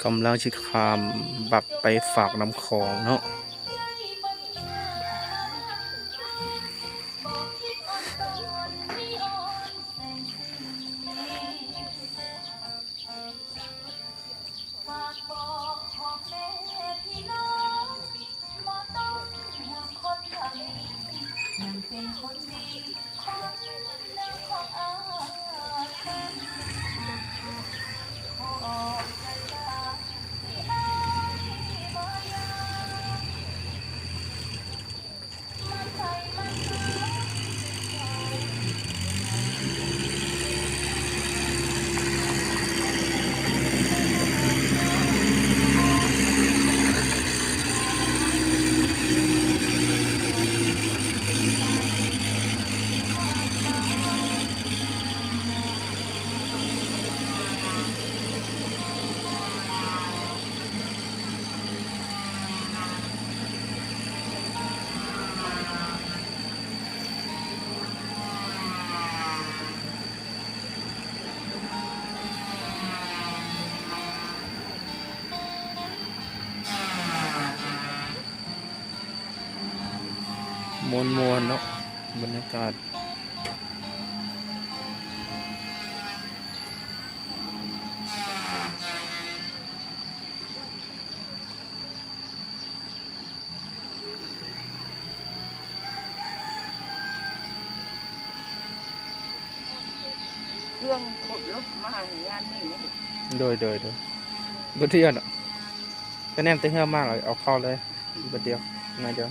ກຳລັງຊິຂ້າມບັກໄປຟາກນ້ຳຂອງເນາະ. ມ່ວນໆເນາະ ບັນຍາກາດ. ເຄື່ອງຂົນລົດມາງານນີ້ ໂດຍ ໂດຍ ໂດຍ ບໍ່ເທື່ອເນາະ ກະແນມແຕ່ເຮືອມາ ເອົາເຂົ້າເລີຍ ບັດດຽວ ໜ້ອຍດຽວ.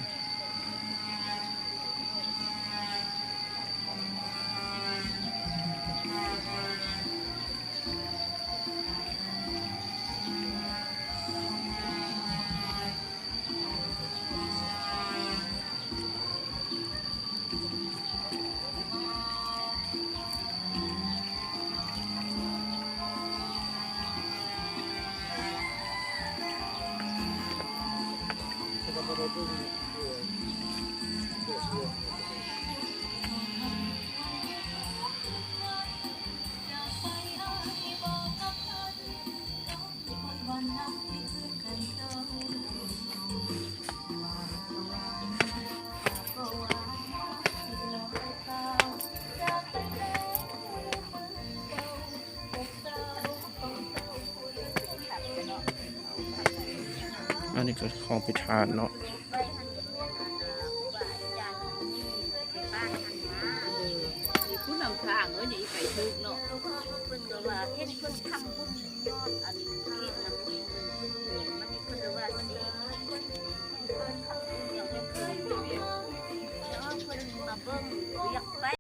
ອັນນີ້ກໍຂອງພິທານເນາະ.